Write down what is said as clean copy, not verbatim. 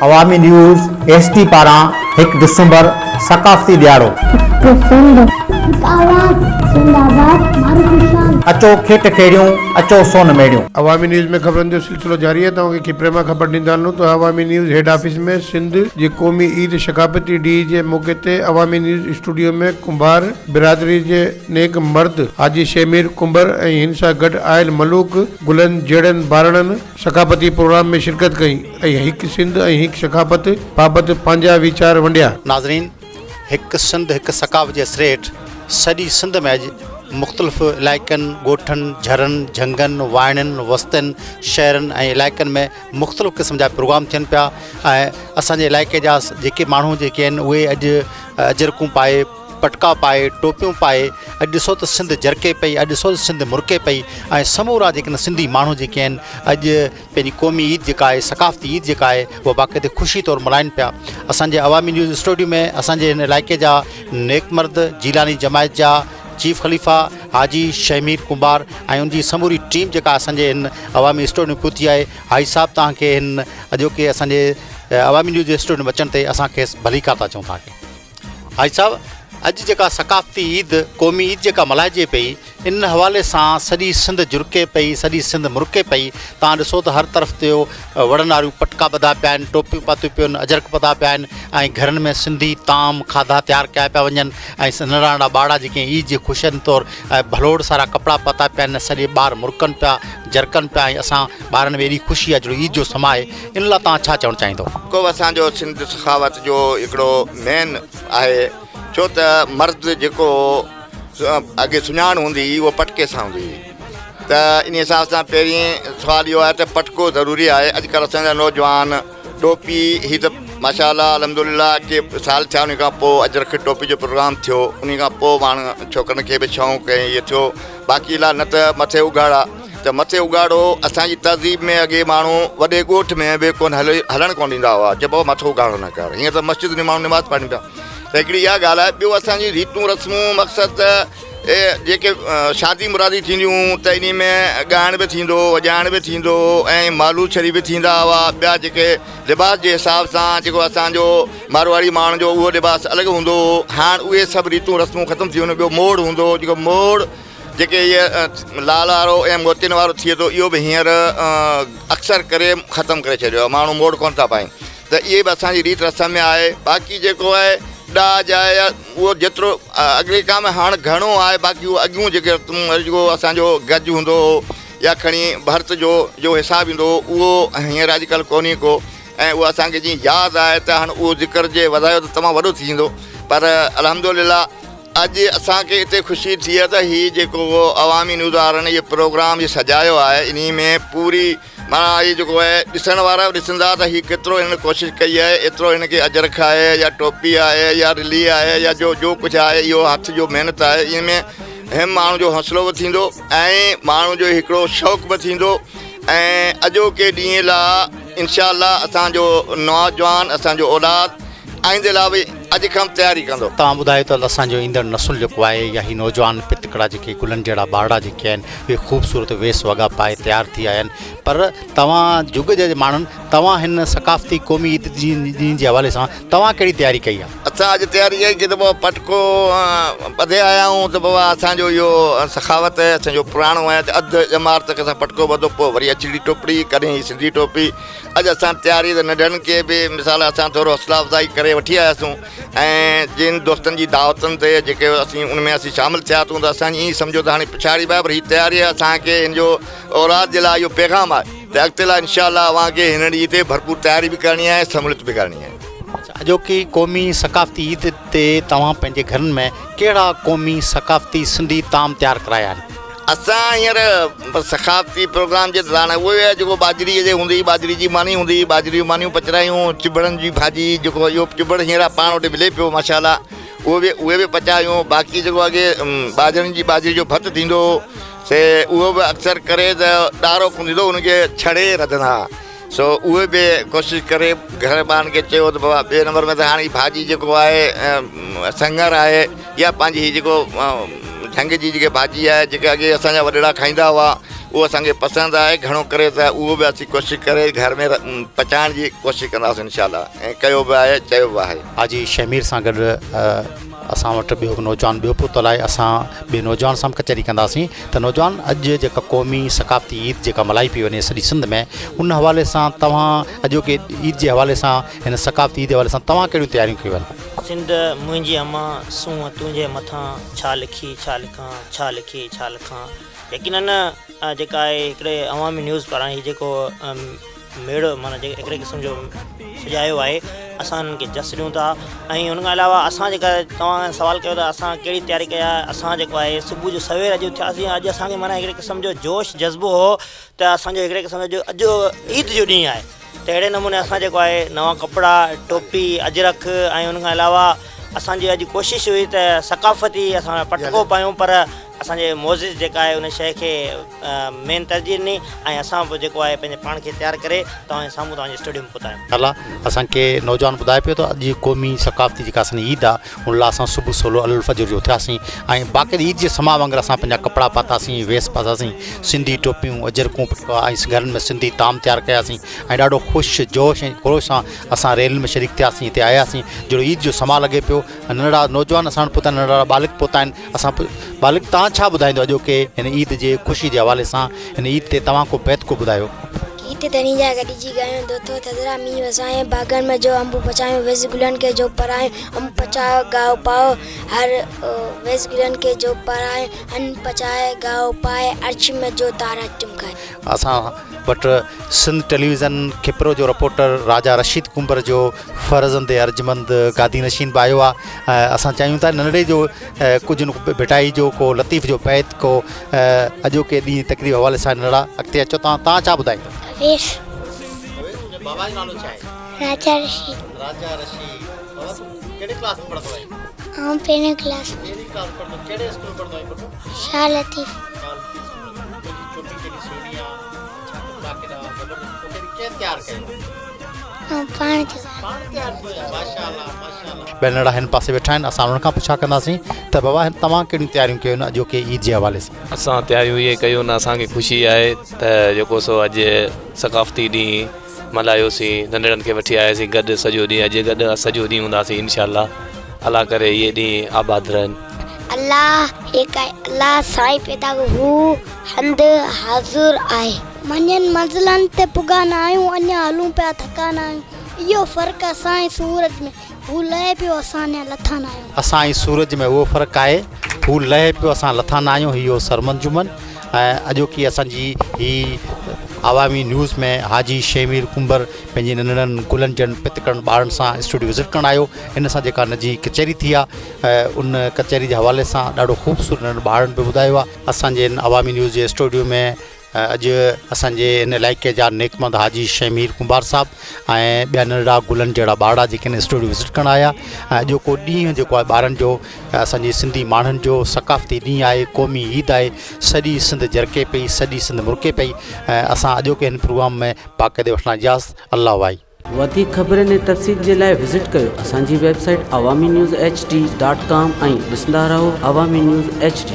عوامي news S T پاران هڪ ڊسمبر ثقافتي ڏهاڙو. هڪ سنڌ، هڪ آواز، سنڌ آباد، معروف شان. اچو کيٽ کيڙيون، اچو سون ميڙيون. عوامي نيوز ۾ خبرن جو سلسلو جاري آهي توهان کي کپري مان خبر ڏيندا هلون ته عوامي نيوز هيڊ آفيس ۾ سنڌ جي قومي عيد ثقافتي ڏينهن جي موقعي تي عوامي نيوز اسٽوڊيو ۾ ڪنڀار برادري جي نيڪ مرد حاجي شهمير ڪنڀر ۽ هن سان گڏ آيل ملوڪ گلن جهڙن ٻارڙن ثقافتي پروگرام ۾ شرڪت ڪئي ۽ هڪ سنڌ ۽ هڪ ثقافت بابت پنهنجا ويچار ونڊيا. ناظرين هڪ سنڌ هڪ ثقافت جي سري هيٺ سڄي سنڌ ۾ اڄ مختلف علائقن، ڳوٺن، جھرن، جھنگن، واهڻين، وستين، شهرن ۽ علائقن ۾ مختلف قسم جا پروگرام ٿين پيا ۽ اسان جي علائقي جا جيڪي ماڻهو جيڪي آهن اهي اڄ اجرڪون پائي پٽڪا پائي ٽوپيون پائي اڄ ڏسو ته سنڌ جرڪي پئي اڄ ڏسو ته سنڌ مرڪي پئي ۽ سمورا جيڪي سنڌي ماڻهو جيڪي آهن اڄ پنهنجي قومي عيد جيڪا آهي ثقافتي عيد جيڪا آهي اها باقاعدي خوشي طور ملهائن پيا اسانجي عوامي نيوز اسٽوڊيو ۾ اسانجي هن علائقي جا نيڪ مرد جيلاني جماعت جا چيف خليفا حاجي شهمير ڪنڀار ۽ ان جي سموري ٽيم جيڪا اسانجي هن عوامي اسٽوڊيو ۾ پهتي آهي حاجي صاحب توهان کي هن اڄوڪي اسانجي عوامي نيوز جي اسٽوڊيو ۾ اچڻ تي اسان کيس ڀليڪار ٿا چئون توهان کي حاجي صاحب اڄ جيڪا ثقافتي عيد قومي عيد جيڪا ملهائجي پئي ان حوالي سان سڄي سنڌ جرڪي پئي سڄي سنڌ مرڪي پئي تان ڏسو ته هر طرف تي وڙن واريون پٽڪا ٻڌا پيا آهن ٽوپيون پاتيون پيون آهن اجرڪ پتا پيا آهن ۽ گهرن ۾ سنڌي طعام کاڌا تيار ڪيا پيا وڃن ۽ ننڍڙا ننڍڙا ٻارڙا جيڪي عيد جي خوشين طور ڀلوڙ سارا ڪپڙا پاتا پيا آهن سڄي ٻار مرڪن پيا جرڪن پيا ۽ اسان ٻارن ۾ ايڏي خوشي آهي جهڙو عيد جو سما آهي ان لاء توهان ڇا چوڻ چاهيندو؟ ڪو اسان جو سنڌ سخاوت جو هڪڙو مين آهي ڇو ته مرد جيڪو اڳي سڃاڻ هوندي هئي اهو پٽڪي سان هوندي هئي ته ان حساب سان پهرين سوال اهو آهي ته پٽڪو ضروري آهي اڄڪلهه اسان جا نوجوان ٽوپي هي ته ماشاء الله الحمد لله ڪي سال ٿيا ان کان پوء اجرڪ ٽوپي جو پروگرام ٿيو ان کان پوء پاڻ ڇوڪرن کي به شوق ۽ اهو ٿيو باقي لا نه ته مٿي اگهاڙا ته مٿي اگهاڙو اسان جي تهذيب ۾ اڳي ماڻهو وڏي ڳوٺ ۾ به ڪونه هلي هلڻ ڪونه ڏيندا هئا چئبو هو مٿو اگهاڙو نه ڪر هينئر ته مسجد ۾ ماڻهو نماز پڙهن پيا ته هڪڙي اها ڳالهه آهي ٻيو اسان جون ريتون رسمون مقصد ته جيڪي شادي مرادي ٿينديون ته انهي ۾ ڳائڻ به ٿيندو وڄائڻ به ٿيندو ۽ مالو شريف به ٿيندا هئا ٻيا جيڪي لباس جي حساب سان جيڪو اسان جو مارواڙي ماڻهن جو اهو لباس الڳ هوندو هو هاڻ اهي سڀ ريتون رسمون ختم ٿي ويون ٻيو موڙ هوندو هو جيڪو موڙ جيڪي هيء لال وارو ۽ موتين وارو ٿئي ٿو اهو به هينئر اڪثر ڪري ختم ڪري ڇڏيو آهي ماڻهو موڙ ڪونه ٿا پائين ته اهي به اسان جي ريت رسم ۾ آهي باقي جيڪو آهي ڏاج آهي يا اهو جيترو اڳلي کان به هاڻ گهڻو آهي باقي اهو اڳيون جيڪي رسمون جيڪو اسان جو گج هوندو هو يا کڻي ڀرت جو جو حساب ايندو هو اهو هينئر اڄڪلهه ڪونهي ڪو ۽ اهو اسان کي جيئن ياد آهي ته هاڻ اهو ذڪر جي وڌايو ته تمام وڏو ٿي ويندو پر الحمد لله اڄ اسان کي اتي خوشي ٿي آهي ته هي جيڪو عوامي نيوز وارن هي پروگرام هي سجايو آهي انهي ۾ پوري معنيٰ هي جيڪو آهي ڏسڻ وارا به ڏسندا ته هي ڪيترو هنن ڪوشش ڪئي آهي ايترو هن کي اجرڪ آهي يا ٽوپي آهي يا رلي آهي يا جو جو ڪجهه آهي اهو هٿ جو محنت آهي ان ۾ هم ماڻهو جو حوصلو به ٿيندو ۽ ماڻهو جو هڪڙو شوق به ٿيندو ۽ اڄوڪي ڏينهن لاء انشاء الله اسان جو نوجوان اسان جو اولاد آئيندي لاء به اڄ کان به تياري ڪندو. توهان ٻڌايو ته اسان جو ايندڙ نسل جيڪو آهي يا هي نوجوان پتڪڙا جيڪي گلن جهڙا ٻارڙا جيڪي آهن اهي خوبصورت ويس وڳا پائي تيار ٿي آيا آهن پر توهان جڳ جي ماڻهن توهان هن ثقافتي قومي عيد جي ڏينهن جي حوالي سان توهان ڪهڙي تياري ڪئي آهي؟ اسان اڄ تياري ڪئي ڪي ته بابا پٽڪو ٻڌي آيا آهيون ته بابا اسان جو اهو سخاوت آهي اسان جو پراڻو آهي ته اڌ ڄمار تڪ اسان پٽڪو ٻڌو پوء وري اڇڙي ٽوپڙي ڪڏهن هي سنڌي ٽوپي اڄ اسان تياري ته ننڍن کي به مثال اسان ٿورو حوصلا افزائي ڪري وٺي آياسون ۽ جن دوستن جي دعوتن تي جيڪي اسين ان ۾ اسين شامل ٿيا اٿون ته اسان ائين سمجهو ته هاڻي پڇاڙي به آهي پر هي تياري اسان کي هن جو اولاد جي لاء اهو پيغام آهي ته اڳتي لاء انشاء الله اوهان کي هن ڏينهن تي ڀرپور تياري به ڪرڻي آهي سهولت به ڪرڻي آهي. اڇا اڄوڪي قومي ثقافتي عيد تي توهان پنهنجي گهرن ۾ ڪهڙا قومي ثقافتي سنڌي طعام تيار ڪرايا آهن؟ اسان هينئر ثقافتي پروگرام جي دوران اهو ئي آهي جيڪو ٻاجهري جي هوندي هئي ٻاجهري جي ماني هوندي هئي ٻاجهري جون مانيون پچرايون چڀڙن جي ڀاڄي جيڪو اهو چڀڙ هينئر پاڻ وٽ ملي پيو ماشاء الله اهو به اهي به پچايون باقي جيڪو اڳي ٻاجهرين جي ٻاجهري جو ڀت ٿيندو هو سي اهو به اڪثر ڪري ته ڏارو ڪونه ٿيندو هو ان کي ڇڙي رڌندا هئا سو اهي به ڪوشش ڪري گهر ٻارن کي چيو ته بابا ٻئي نمبر ۾ ته هاڻي ڀاڄي جيڪو آهي سڱر آهي يا پنهنجي هي جيڪو جهنگ جي جيڪي ڀاڄي آهي جيڪي اڳي اسان جا وڏڙا کائيندا هئا اهو اسان کي پسند آهي گهڻو ڪري ته اهو به اسين ڪوشش ڪري گهر ۾ پچائڻ جي ڪوشش ڪنداسين انشاء الله ۽ ڪيو به آهي چيو به آهي. حاجي شهمير سان گڏ اسان وٽ ٻيو هڪ نوجوان ٻيو پهتل آهي اسان ٻئي نوجوان سان به ڪچهري ڪنداسين ته نوجوان اڄ جيڪا قومي ثقافتي عيد جيڪا ملهائي پئي وڃي سڄي سنڌ ۾ ان حوالي سان توهان اڄوڪي عيد جي حوالي سان هن ثقافتي عيد جي حوالي سان توهان ڪهڙيون تياريون ڪيون آهن؟ سنڌ منهنجي امان سونهن تنهنجي مٿان ڇا لکي ڇا لکان ڇا لکي ڇا لکان. يقينن جيڪا آهي هڪڙي عوامي نيوز پاران هي جيڪو ميڙو معنيٰ جيڪو هڪڙي قسم جو سجايو آهي اسان انهن کي جس ڏيون ٿا ۽ ان کان علاوه اسان جيڪا توهان سوال ڪيو ته اسان ڪهڙي تياري ڪئي آهي اسان جيڪو آهي صبح جو سوير اڄ اٿياسين اڄ اسان کي معنيٰ هڪڙي قسم جو جوش جذبو هو ته اسانجو هڪڙي قسم جو اڄ عيد جو ڏينهن آهي ته اهڙي نموني اسان جيڪو آهي نوان ڪپڙا ٽوپي اجرڪ ۽ ان کان علاوه اسانجي اڄ ڪوشش هئي ته ثقافتي اسان پٽڪو پايون پر اسان جي معزز جيڪا آهي ان شيء کي مين ترجيح ڏني ۽ اسان به جيڪو آهي پنهنجي پاڻ کي تيار ڪري توهان جي سامهون توهان جي اسٽوڊيو ۾ پهتا آهيون. الله اسان کي نوجوان ٻڌائي پيو ته اڄ قومي ثقافتي جيڪا اسان جي عيد آ ان لاء اسان صبح سولو الفجر جو اٿياسين ۽ باقاعدي عيد جي سماع وانگر اسان پنهنجا ڪپڙا پاتاسين ويس پاتاسين سنڌي ٽوپيون اجرڪون پٽڪا ۽ گهرن ۾ سنڌي طعام تيار ڪياسين ۽ ڏاڍو خوش جوش ۽ خروش سان اسان ريلين ۾ شريڪ ٿياسين هتي آياسين جهڙو عيد جو سماع لڳي پيو ۽ ننڍڙا نوجوان اسان وٽ پهتا آهن ننڍڙا ٻالڪ پهتا آهن اسان ٻالڪ توهان ڇا ٻڌائيندو اڄوڪي هن عيد جي خوشي جي حوالي سان هن عيد تي توهان ڪو بيت ڪو ٻڌايو. گيت ڌڻي جا گڏجي ڳايون، دوٿو ٿڌڙا مينهن وسايون، باغن ۾ جو انب پچايون، ويس گلن کي جو پرايون، انب پچايو گاهه پايو، هر ويس گلن کي جو پرايون، انب پچائي گاهه پائي، عرش ۾ جو تارا چمڪائي. اسان وٽ سنڌ ٽيليويزن کپرو جو رپورٽر راجا رشيد ڪنڀر جو فرزند ارجمند گادي نشين به آيو آ ۽ اسان چاهيون ٿا ننڍڙي جو ڪجهه ڀٽائي جو ڪو لطيف جو بيت ڪو اڄوڪي ڏينهن تقريب حوالي سان ننڍڙا اڳتي اچو تان تان ڇا ٻڌائيندو. اويس. اويس تنهنجي بابا جو نالو ڇا آهي؟ راجا رشيد. راجا رشيد بابا تون ڪهڙي ڪلاس ۾ پڙهندو آهين؟ آئون پهرين ڪلاس ۾. پهرين ڪلاس ۾ پڙهندو ڪهڙي اسڪول ۾ پڙهندو آهين پٽ؟ شاهه لطيف. شاهه لطيف اسڪول ۾ تنهنجي چوٽي ڪيڏي سهڻي آ اڇا ڪپڙا ڪيڏا زبردست توکي ڪنهن تيار ڪيو آ؟ پاڻ ٿيو ٻيا ننڍڙا هن پاسي ويٺا آهن اسان انهن کان پڇا ڪنداسين ته بابا توهان ڪهڙيون تياريون ڪيون آهن اڄوڪي عيد جي حوالي سان. اسان تياريون اهي ڪيون آهن اسان کي خوشي آهي ته جيڪو سو اڄ ثقافتي ڏينهن ملهايوسين ننڍڙن کي وٺي آياسين گڏ سڄو ڏينهن اڄ گڏ سڄو ڏينهن هونداسين انشاء الله الله ڪري اهي ڏينهن آباد رهن. الله هڪ آهي الله سائين پيدا هو هنڌ حاضر آهي. مڃين منزلن تي پڳا نه آهيون اڃا هلون پيا ٿڪا نه آهيون اهو فرق اسان ۽ سورج ۾ هو لهي پيو اسان اڃا لٿا نه آهيون. اسان ۽ سورج ۾ اهو فرق آهي هو لهي پيو اسان لٿا نه آهيون هي هو سرمد جمن ۽ اڄوڪي اسان جي هي عوامي نيوز ۾ حاجي شهمير ڪنڀر پنهنجي ننڍڙن گلن جهڙن پتڪڙن ٻارن سان اسٽوڊيو وزٽ ڪرڻ آيو ان سان جيڪا نجي ڪچهري ٿي آهي ان ڪچهري جي حوالي سان ڏاڍو خوبصورت ننڍڙن ٻارن به ٻڌايو آهي اسان جي هن عوامي نيوز جي اسٽوڊيو ۾ اڄ اسان جي هن علائقي جا نيڪمند حاجي شهمير ڪنڀار صاحب ۽ ٻيا ننڍڙا گلن جهڙا ٻارڙا جيڪي هن اسٽوڊيو وزٽ ڪرڻ آيا ۽ اڄوڪو ڏينهن جيڪو آهي ٻارن جو اسان جي سنڌي ماڻهن جو ثقافتي ڏينهن آهي قومي عيد آهي سڄي سنڌ جرڪي پئي سڄي سنڌ مرڪي پئي ۽ اسان اڄوڪي هن پروگرام ۾ باقاعدي وٺندا اجازت الله وائي. وڌيڪ خبرن ۽ تفصيل جي لاء وزٽ ڪيو اسان جي website Awami news H D dot com ۽ ڏسندا رهو عوامي نيوز ايڇ ڊي.